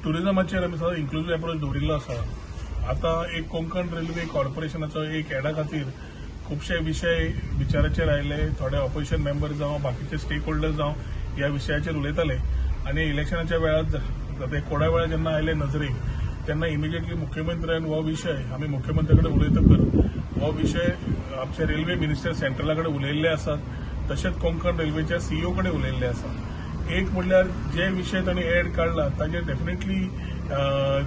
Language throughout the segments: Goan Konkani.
टुरिजमाचेर आमी सदांच इन्क्लुजीव एप्रोच दवरिल्लो आसा. आतां एक कोंकण रेल्वे कॉर्पोरेशनाचो एक एडा खातीर खुबशे विशय विचाराचेर आयले. थोडे ऑपोजिशन मेंबर जावं, बाकीचे स्टेक होल्डर जावं, ह्या विशयाचेर उलयताले आनी इलेक्शनाच्या वेळार ते कोडा वेळार जेन्ना आयले नजरेक तेन्ना इमिजिएटली मुख्यमंत्र्यान हो विशय आमी मुख्यमंत्र्या कडेन उलयतकर हो विशय आमचे रेल्वे मिनिस्टर सेंट्रला कडेन उलयल्ले आसात, तशेंच कोंकण रेल्वेच्या सीईओ कडेन उलयल्ले आसात. एक म्हणल्यार जे विशय तांणी एड काडला ताजेर डेफिनेटली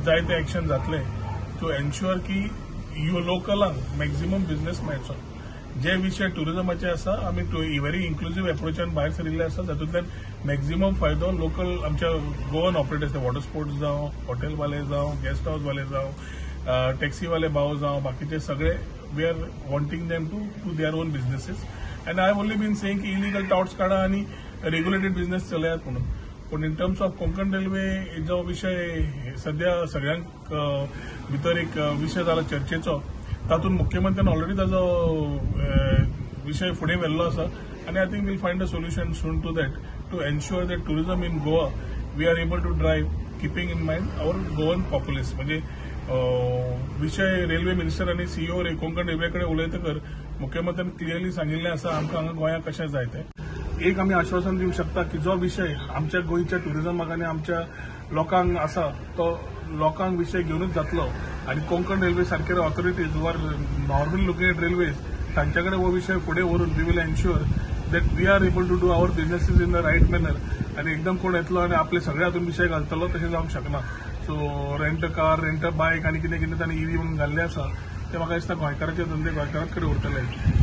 जायते एक्शन जातले टू एन्श्युअर की यो लोकलांक मॅक्झिमम बिझनेस मेळचो. जे विशय टुरिजमाचे आसा आमी व्हेरी इन्क्लुजीव एप्रोचान भायर सरिल्ले आसा, जातूंतल्यान मॅक्झिमम फायदो लोकल आमच्या गोवन ऑपरेटर्स, वॉटर स्पोर्ट्स जावं, हॉटेलवाले जावं, गेस्ट हावसवाले जावं, टॅक्सीवाले भाव जावं, बाकीचे सगळे we are wanting them to do their own businesses. And I have only been saying की इलिगल टाउट्स काडा आनी रेग्युलेटेड बिझनेस चलयात म्हणून. पूण in terms of Konkan railway जो विशय सद्या सगळ्यांक भितर एक विशय जाला चर्चेचो, तातूंत मुख्यमंत्र्यान ऑलरेडी ताजो विशय फुडें व्हेल्लो आसा आनी I think we'll find a solution soon to that to ensure that tourism in Goa we are able to drive, keeping in mind our Goan populace. म्हणजे विशय रेल्वे मिनिस्टर आनी सीईओ कोंकण रेल्वे कडेन उलयतकर मुख्यमंत्र्यान क्लियरली सांगिल्लें आसा आमकां हांगा गोंयांत कशें जाय तें. एक आमी आश्वासन दिवंक शकता की जो विशय आमच्या गोंयच्या टुरिजमाक आनी आमच्या लोकांक आसा तो लोकांक विशय घेवनूच जातलो आनी कोंकण रेल्वे सारके authorities who are normally looking at railways तांच्या कडेन हो विशय फुडें व्हरून we will ensure that we are able to do our businesses in the right manner. आनी एकदम कोण येतलो आनी आपले सगळे हातून विशय घालतलो तशें जावंक शकना. So rent a car, rent a bike आनी कितें कितें तांणी इव्ही म्हणून घाल्लें आसा ते म्हाका दिसता गोंयकाराचे धंदे गोंयकाराच कडेन उरतले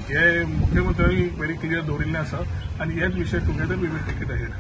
हे मुख्यमंत्र्यांनी व्हेरी क्लियर दवरिल्लें आसा आनी हेच विशय together we will take it ahead.